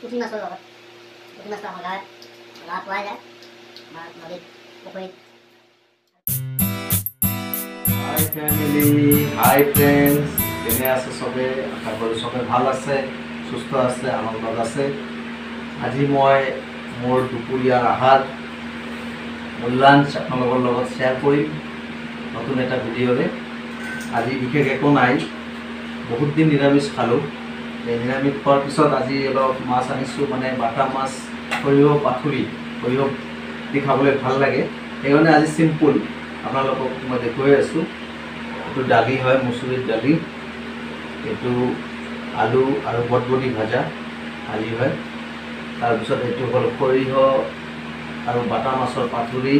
পুঠি মাছৰ লগত। পুঠি মাছটো আমাৰ গাঁৱত পোৱা যায়, আমাৰ নদীত, পুখুৰীত। হাই ফেমিলি, হাই ফ্ৰেণ্ডছ, কেনে আছে চবে? আশা কৰোঁ চবে ভাল আছে, সুস্থ আছে, আনন্দত আছে। আজি মই মোৰ দুপৰীয়াৰ আহাৰ, মোৰ লাঞ্চ আপোনালোকৰ লগত শ্বেয়াৰ কৰিম নতুন এটা ভিডিঅ'ৰে। আজি বিশেষ একো নাই, বহুত দিন নিৰামিষ খালোঁ। এই নিৰামিষ খোৱাৰ পিছত আজি অলপ মাছ আনিছোঁ, মানে বাটা মাছ, সৰিয়হ পাথুৰি, সৰিয়হ দি খাবলৈ ভাল লাগে, সেইকাৰণে আজি চিম্পুল আপোনালোকক মই দেখুৱাই আছোঁ। এইটো দালি হয়, মচুৰীৰ দালি। এইটো আলু আৰু বটবটি ভাজা ভাজি হয়। তাৰপিছত এইটো হ'ল সৰিয়হ আৰু বাটা মাছৰ পাথুৰি,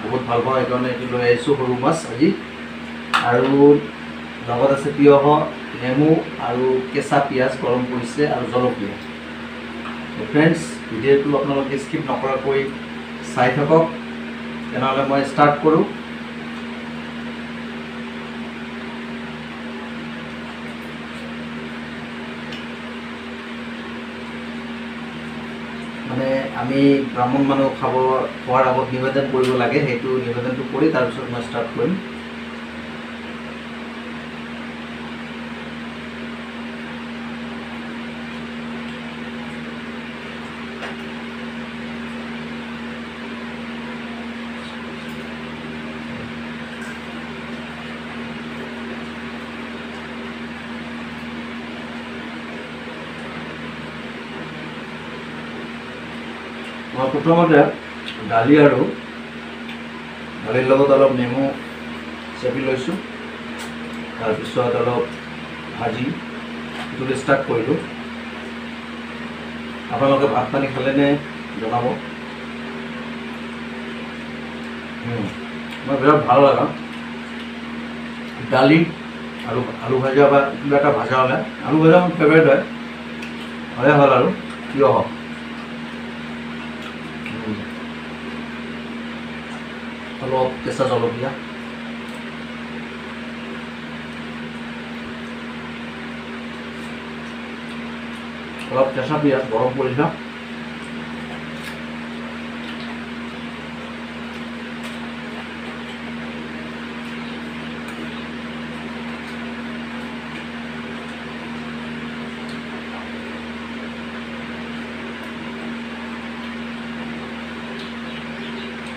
বহুত ভাল পাওঁ, সেইকাৰণে এইটো লৈ আহিছোঁ, সৰু মাছ আজি। আৰু লগত আছে তিয়ঁহ, নেমু আৰু কেঁচা পিঁয়াজ গৰম কৰিছে আৰু জলকীয়া। ফ্ৰেণ্ডছ, ভিডিঅ'টো আপোনালোকে স্কিপ নকৰাকৈ চাই থাকক। তেনেহ'লে মই ষ্টাৰ্ট কৰোঁ। মানে আমি ব্ৰাহ্মণ মানুহ, খাব খোৱাৰ আগত নিবেদন কৰিব লাগে, সেইটো নিবেদনটো কৰি তাৰপিছত মই ষ্টাৰ্ট কৰিম। মই প্ৰথমতে দালি আৰু দালিৰ লগত অলপ নেমু চেপি লৈছোঁ, তাৰপিছত অলপ ভাজি এইটো ষ্টাৰ্ট কৰিলোঁ। আপোনালোকে ভাত পানী খালেনে জনাব। মই বিৰাট ভাল লগা দালি আৰু আলু ভাজা বা কিবা এটা ভাজা হ'লে, আলু ভাজা মোৰ ফেভৰেট হয়, হ'লে হ'ল আৰু তিয়ঁহ। অলপ কেঁচা জলকীয়া, অলপ কেঁচা পিঁয়াজ গৰম কৰিছা।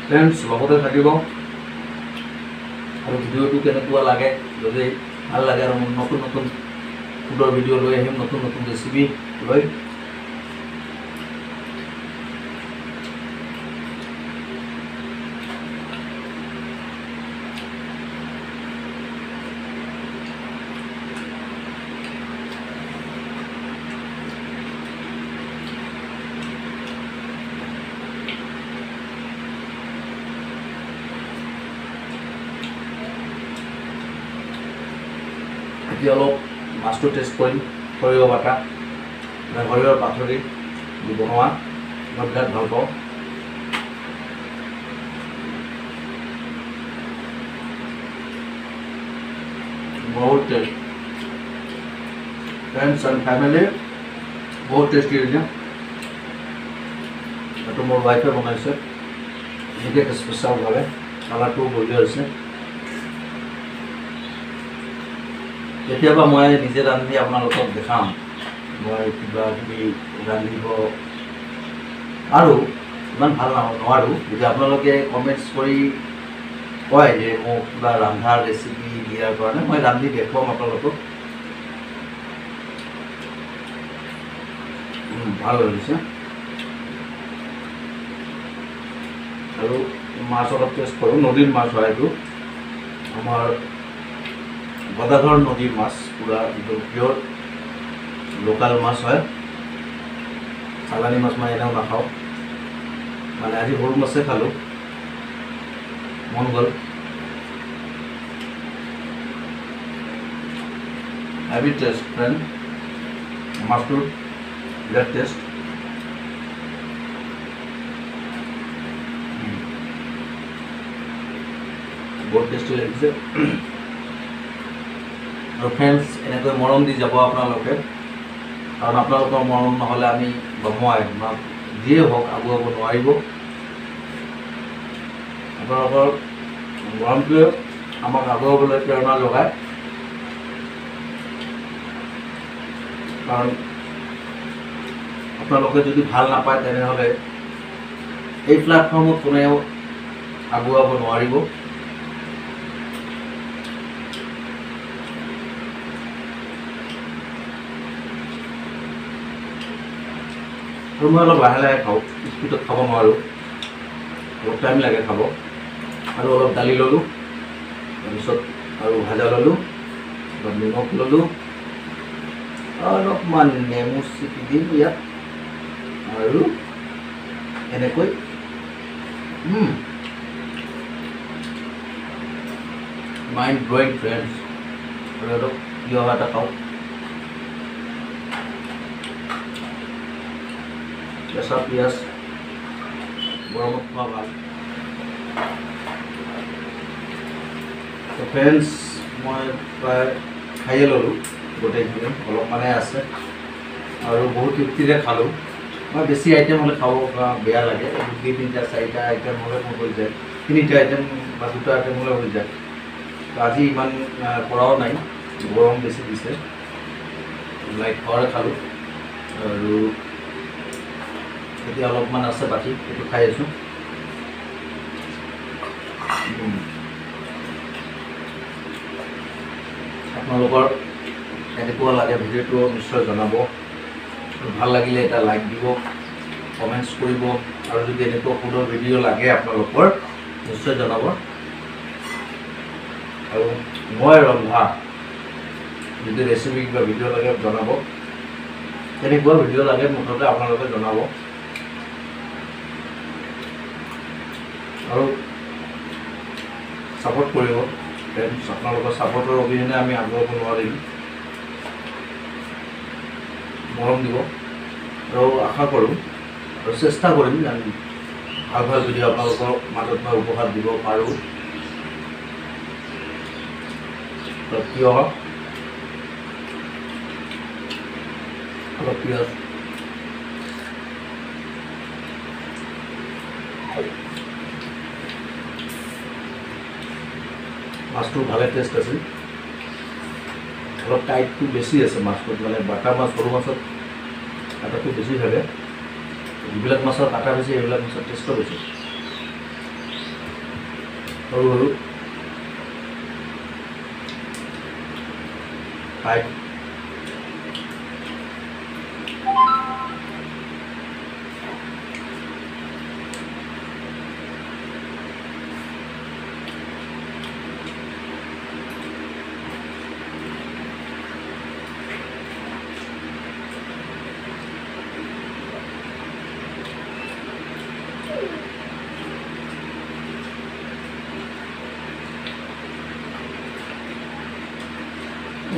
ফ্ৰেণ্ডছ, লগতে থাকিব আৰু ভিডিঅ'টো কেনেকুৱা লাগে, যদি ভাল লাগে আৰু নতুন নতুন ফুডৰ ভিডিঅ' লৈ আহিম, নতুন নতুন ৰেচিপি লৈ। এতিয়া অলপ মাছটো টেষ্ট কৰিম, সৰিয়হ বাটা মানে সৰিয়হৰ পাথৰি বনোৱা মই বিৰাট ভাল পাওঁ। বহুত টেষ্ট, ফ্ৰেণ্ডছ এণ্ড ফেমিলি, বহুত টেষ্টি হৈছে। এইটো মোৰ ৱাইফে বনাইছে, বিশেষ স্পেচিয়েলভাৱে, কালাৰটোও বঢ়িয়া হৈছে। কেতিয়াবা মই নিজে ৰান্ধি আপোনালোকক দেখাম, মই কিবা কিবি ৰান্ধিব আৰু ইমান ভাল নোৱাৰোঁ। যদি আপোনালোকে কমেণ্টছ কৰি কয় যে মোক কিবা ৰন্ধাৰ ৰেচিপি দিয়াৰ কাৰণে, মই ৰান্ধি দেখুৱাম আপোনালোকক। ভাল লাগিছে। আৰু মাছ অলপ টেষ্ট কৰোঁ, নদীৰ মাছ হয় এইটো, আমাৰ গদাধৰ নদীৰ মাছ, পূৰা একদম পিয়'ৰ লোকেল মাছ হয়। চালানী মাছ মই এনেও নাখাওঁ, মানে আজি সৰু মাছে খালোঁ, মন গ'ল। হেভি টেষ্ট ফ্ৰেণ্ড, মাছটোৰ বিৰাট টেষ্ট। বহুত টেষ্টি লাগিছে। আৰু ফ্ৰেণ্ডছ, এনেকৈ মৰম দি যাব আপোনালোকে, কাৰণ আপোনালোকৰ মৰম নহ'লে আমি বা মই বা যিয়ে হওক আগুৱাব নোৱাৰিব। আপোনালোকৰ মৰমটোৱে আমাক আগুৱাবলৈ প্ৰেৰণা যোগায়। কাৰণ আপোনালোকে যদি ভাল নাপায় তেনেহ'লে এই প্লেটফৰ্মত কোনেও আগুৱাব নোৱাৰিব। আৰু মই অলপ লাহে লাহে খাওঁ, স্পীডত খাব নোৱাৰোঁ, অলপ টাইম লাগে খাব। আৰু অলপ দালি ল'লোঁ, তাৰপিছত আৰু ভাজা ল'লোঁ, অলপ নিমখ ল'লোঁ, অলপমান নেমু চেপি দিম ইয়াত, আৰু এনেকৈ মাইণ্ড ব্লয়িং ফ্ৰেণ্ডছ। আৰু অলপ তিয়হ এটা খাওঁ, কেঁচা পিঁয়াজ গৰমত খোৱা ভাল। তো ফ্ৰেণ্ডছ, মই প্ৰায় খায়ে ল'লোঁ গোটেইখিনি, অলপমানে আছে আৰু বহুত তৃপ্তিৰে খালোঁ। মই বেছি আইটেম হ'লে খাব বেয়া লাগে, 2 3টা 4টা আইটেম হ'লে মোৰ হৈ যায়, 3টা আইটেম বা 2টা আইটেম হ'লে হৈ যায়। তো আজি ইমান কৰাও নাই, গৰম বেছি দিছে, লাইট খোৱাৰে খালোঁ। আৰু এতিয়া অলপমান আছে বাকী, সেইটো খাই আছোঁ। আপোনালোকৰ কেনেকুৱা লাগে ভিডিঅ'টো নিশ্চয় জনাব, ভাল লাগিলে এটা লাইক দিব, কমেণ্টছ কৰিব, আৰু যদি এনেকুৱা ফুডৰ ভিডিঅ' লাগে আপোনালোকৰ নিশ্চয় জনাব। আৰু মই ৰন্ধা যদি ৰেচিপি কিবা ভিডিঅ' লাগে জনাব, কেনেকুৱা ভিডিঅ' লাগে মুঠতে আপোনালোকে জনাব। আৰু ছাপোৰ্ট কৰিব ফ্ৰেণ্ডছ, আপোনালোকৰ ছাপোৰ্টৰ অবিহনে আমি আগুৱাব নোৱাৰিম। মৰম দিব, আৰু আশা কৰোঁ আৰু চেষ্টা কৰিম যেন ভাল ভাল ভিডিঅ' আপোনালোকৰ মাজত মই উপহাৰ দিব পাৰোঁ। তিয়হ, অলপ পিঁয়াজ, মাছটো ভালে টেষ্ট আছিল, অলপ টাইটটো বেছি আছে মাছটোত, মানে বাটা মাছ সৰু মাছত কাটাটো বেছি থাকে, যিবিলাক মাছৰ কাটা বেছি সেইবিলাক মাছৰ টেষ্টো বেছি। সৰু সৰু টাইট।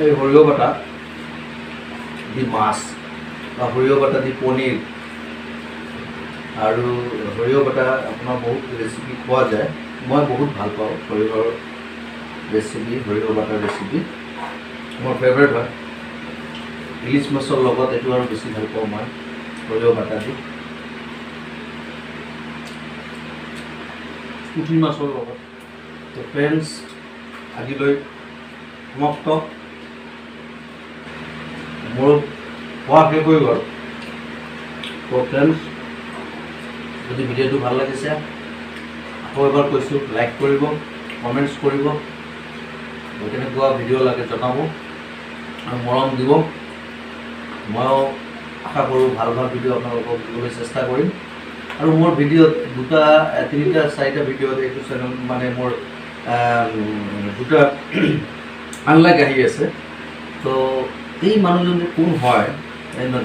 এই সৰিয়হ বাটা দি মাছ বা সৰিয়হ বাটা দি পনীৰ আৰু সৰিয়হ বাটা আপোনাৰ বহুত ৰেচিপি খোৱা যায়। মই বহুত ভাল পাওঁ সৰিয়হৰ ৰেচিপি, সৰিয়হ বাটাৰ ৰেচিপি মোৰ ফেভৰেট হয়। ইলিছ মাছৰ লগত এইটো আৰু বেছি ভাল পাওঁ মই, সৰিয়হ বাটা দি পুঠি মাছৰ লগত। তো ফ্ৰেণ্ডছ, আজিলৈ সমাপ্ত, মোৰ খোৱা শেষ হৈ গ'ল। তো ফ্ৰেণ্ডছ, যদি ভিডিঅ'টো ভাল লাগিছে আকৌ এবাৰ কৈছোঁ, লাইক কৰিব, কমেণ্টছ কৰিব, কেনেকুৱা ভিডিঅ' লাগে জনাব আৰু মৰম দিব। ময়ো আশা কৰোঁ ভাল ভাল ভিডিঅ' আপোনালোকক দিবলৈ চেষ্টা কৰিম। আৰু মোৰ ভিডিঅ'ত 2টা 3টা 4টা ভিডিঅ'ত এইটো চেনেল মানে মোৰ 2টা আনলাইক আহি আছে। তো এই মানুহজন কোন হয়,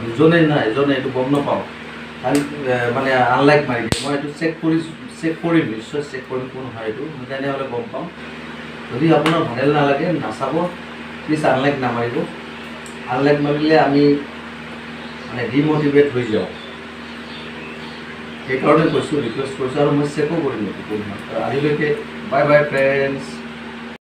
দুজনেই না এজনে এইটো গম নাপাওঁ, মানে আনলাইক মাৰি দিয়ে। মই এইটো চেক কৰিম, নিশ্চয় চেক কৰিম কোন হয় এইটো, তেনেহ'লে গম পাম। যদি আপোনাৰ ভালেল নালাগে নাচাব, প্লিজ আনলাইক নামাৰিব। আনলাইক মাৰিলে আমি মানে ডিমটিভেট হৈ যাওঁ, সেইকাৰণে কৈছোঁ, ৰিকুৱেষ্ট কৰিছোঁ। আৰু মই চেকো কৰিম এইটো কোন হয়। আজিলৈকে বাই বাই ফ্ৰেণ্ডছ।